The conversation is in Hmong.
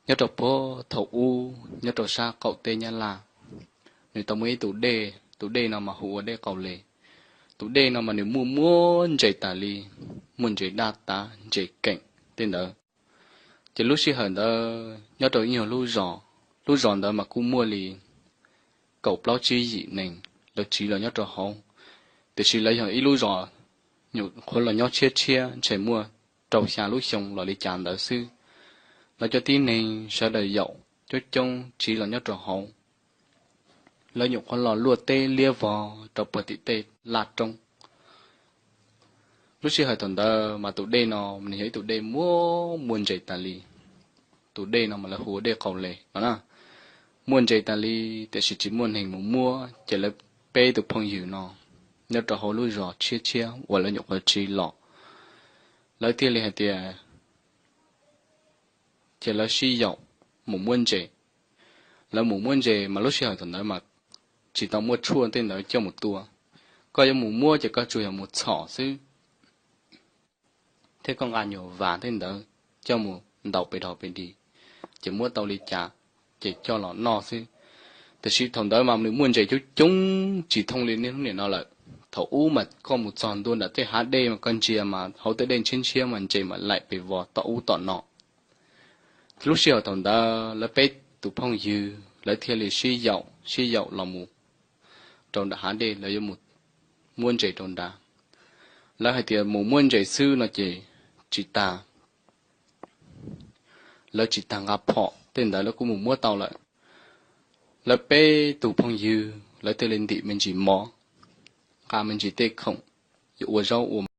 Nyob rau puag thaum ub nyob rau sab qaum teb Nyab Laj, nws tau muaj ib tus dej, tus dej no mas hu ua dej Qaus Les. Tus dej no mas nws muaj muaj ntses tas li, muaj ntses daj tav ntses keem tej ntawd. Ces lub sij hawm ntawd nyob rau ib nyuag lub zos, lub zos ntawd mas kuj muaj li kaum plaub tsib yim neeg lawv tsiv los nyob rau hauv. Tiam sis lawv yog ib lub zos nyuam qhuav los nyob tshiab tshiab ntshe muaj rau xya lub xyoo los li cas ntawd xwb. Lawv cov tib neeg sawv daws yaum coob coob tsiv los nyob rau hauv. Lawv nyuam qhuav los luaj teb liab vog rau puag tim tej laj roob. Lub sij hawm thaum ntawd mas tus dej no nws yog ib tus dej muaj muaj ntses tas li. Tus dej no mas lawv hu ua dej Qaus Les no na. Muaj ntses tas li, tiam sis tsis muaj neeg mus muab, ces lawv peb tus phooj ywg no nyob rau hauv lub zos tshiab tshiab uas lawv nyuam qhuav tsiv los, lawv thiaj li hais tias, ces lawv sib yaum mus muab ntses. Lawv mus muab ntses mas lub sij hawm thaum ntawd mas tsis tau muaj tshuaj tej ntawd coj mus tua. Koj yuav mus muab ces koj tsuas yog mus txhom xwb, thiab koj nqa nyuag vas tej ntawd coj mus ntaus pes dog pes dig, ces muab tau li cas ces coj los noj xwb. Tiam sis thaum ntawd mas nws muaj ntses coob coob tsis thooj li niaj hnub nim no lawm. Thaum ub mas koj mus txog ntua nram tej hav dej mas koj ntsia mas hauv tej dej ntshiab ntshiab mas ntses mas laim pes vog tom ub tom no. Lub sij hawm thaum ntawd lawv peb tus phooj ywg lawv thiaj li sib yaum sib yaum los mus rau nram hav dej, lawv yuav mus muab ntses rau nrad. Lawv hais tias mus muab ntses xwb no ces tsis tas, lawv tsis tas nqa phom tej ntawd lawv kuj mus muab tau lawm. Lawv peb tus phooj ywg lawv thiaj li ntim me ntsis mov, nqa me ntsis tej khoom yuav ua zaub ua